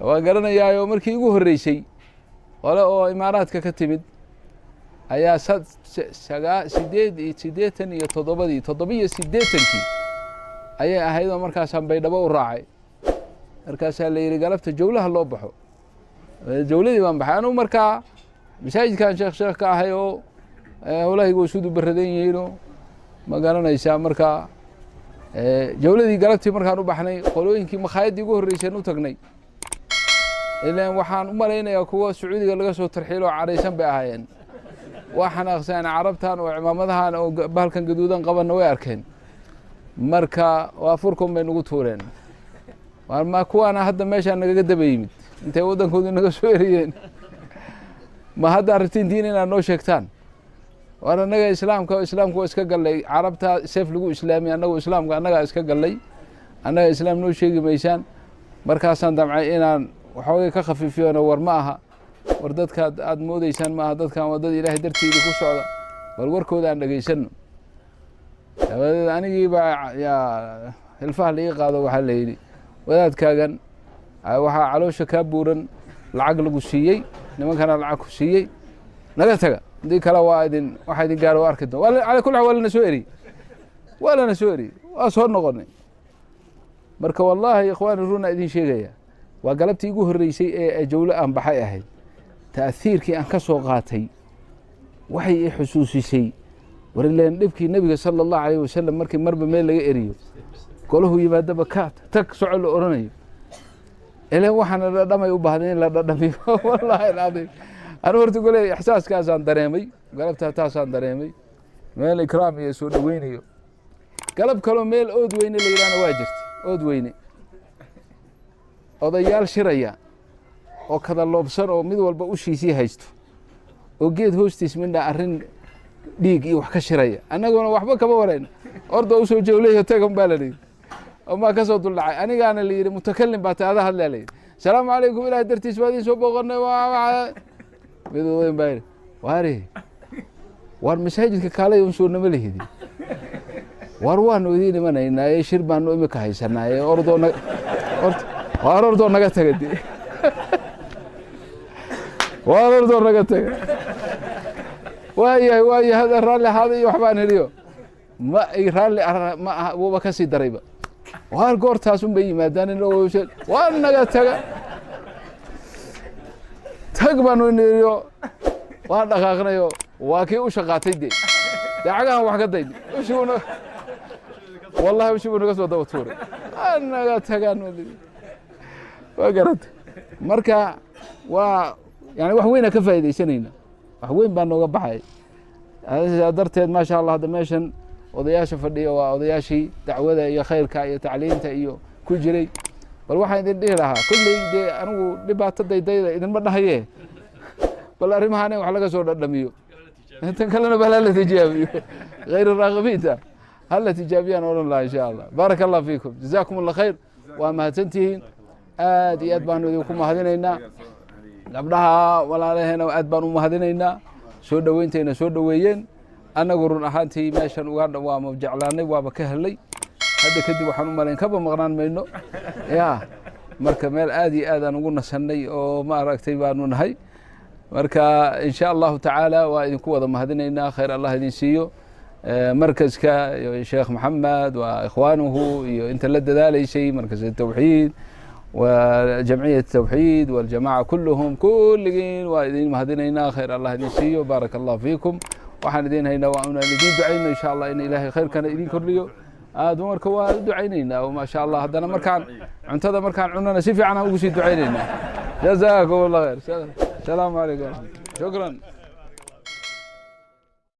Waan garanayaayo markii igu horreysay qole oo Imaaraadka ka timid ayaa 87-dii, 87-kii ayay ahayd oo markaasaan Baydhabo u raacay. Markaasaa la yidhi galabta jawlaha loo baxo. Jawladii baan baxay anugu. Markaa masaajidkan sheekh ka ahay oo howlahaygu isudu baradan yihiinoo ma garanaysaa. Markaa jawladii galabtii markaan u baxnay, qolooyinkii makhaayaddii ugu horreyseen u tagnay, ilan waxaan u malaynayaa kuwa Sacuudiga laga soo tarxiilo oo caraysan bay ahaayeen. Waa xanaaqsaan Carabtan oo cimaamadahan oo bahalkan gaduudan qabanna way arkeen. Marka waa furkun bay nagu tuureen. Ma kuwaana hadda meeshaan nagaga daba yimid intay waddankoodu naga soo eriyeen? Ma hadda rabtiin diin inaad noo sheegtaan? Waar annaga islaamka waa iska gallay. Carabta seef lagu islaamiy, annagu islaamka annagaa iska gallay, annaga islaam noo sheegi maysaan. Markaasaan damcay inaan waxoogay ka khafiifiyona. War ma aha, war dadkaad aada moodeysaan ma aha, dadkan waa dad Ilaahay darteedii ku socda, bal warkooda aan dhegeysano. Dabadeed anigii baa yaa hilfaha la ii qaado. Waxaa la yidhi wadaadkaagan waxaa caloosha kaa buuran lacag lagu siiyey, nimankana lacag ku siiyey, naga taga, hadii kale waa idin waxaa idin gaaro waa arki doon. Cala kulli xaal waa lana soo eriyey, waa lana soo eriyey, waa soo noqonay. Marka wallahi ikhwaani, runa idin sheegaya, waa galabtii igu horreysay ee jawlo aan baxay ahayd. Ta'hiirkii aan ka soo qaatay waxay i xusuusisay, war ileen dhibkii Nebiga sala Allahu alayh wasalam markii marba meel laga eriyo, golahu yimaadaba ka tag soco la oranayo, ileen waxaana dhadhamay u baahday in la dhadhamiyo. Wallahi alcadiim, anu horta gole ixsaaskaasaan dareemay galabtaa, taasaan dareemay meel ikraam iyo soo dhoweynayo. Galab kaloo meel Ood Weyne la yidhahna waa jirtay. Ood Weyne odayaal shiraya oo kada loobsan oo mid walba ushiisii haysto oo geed hoostiis midna arrin dhiig iyo wax ka shiraya, annaguna waxba kama warayno. Orda usoo jawlayo tagan baa la yidhi, maa kasoo duldhacay. Anigaana la yidhi mutakalim baa ta ada hadlaa. La yidhi asalaamu calaykum, Ilahay dartiis baa idiin soo booqanay. Mid odayn baa yidhi waare, waar masaajidka kaalay un soo nama lihidi. Waar waanu idiin imanaynaaye, shir baanu imika haysanaaye, ordoo na waar ordoo naga taga de, waar ordoo naga taga. Waayahay, waayahay, hada raalli ahaada iyo waxbaan heliyo ma ay raalli ma aha, wuuba kasii darayba. Waar goortaas un bay yimaadaan in waa naga taga, tag baanu niriyo. Waan dhaqaaqnayo, waa kii usha qaatay de cagahan wax ka daydi ushibuna, wallahi ushi buu naga soo daba tuuray. Waa naga tagaan, waa garata. Marka waa yani wax weynaa ka faaidaysanayna, wax weyn baa nooga baxay. Sidaa darteed maasha Allah, hadda meeshan odayaasha fadhiya waa odayaashii dacwada iyo khayrka iyo tacliinta iyo ku jiray. Bal waxaan idin dhihi lahaa, kolley dee anigu dhibaato daydayda idinma dhahaye, bal arrimahan in wax laga soo dhadhamiyo, intan kalena bal hala tijaabiyo, hayr raaqibiinta hala tijaabiyaan odhan lahaa insha Allah. Baaraka Allah fiikum, jazakum Allah khayr, waa mahadsantihiin, aad iyo aad baanu idinku mahadinaynaa. Gabdhaha walaalaheena aad baan u mahadinaynaa soo dhoweyntayna soo dhoweeyeen. Annagu run ahaantii meeshan Uganda waama jeclaanay, waaba ka helnay. Hadda kadib waxaan u malayn kaba maqnaan mayno ya. Marka meel aad iyo aad aan ugu nasannay oo maaragtay baanu nahay. Marka insha Allahu tacaala waa idinku wada mahadinaynaa, khayr Allah idin siiyo. Markaska iyo Sheekh Maxamed waa ikhwaanuhu iyo inta la dadaaleysay, markas tawxiid وجمعية التوحيد والجماعة كلهم، kulligiin waa idin mahadinaynaa, khayr Allah idin siiyo, baaraka Allah fiikum. Waxaan idin haynaa waa inaan idin ducayno insha Allah in Ilaahay khayrkana idin kordhiyo aad. Marka waa ducaynaynaa oo maasha Allah, haddana markaan cuntada markaan cunana si fiican aan ugu sii ducaynaynaa. Jazaakum Allah khayr, asalaamu calaykum, shukran.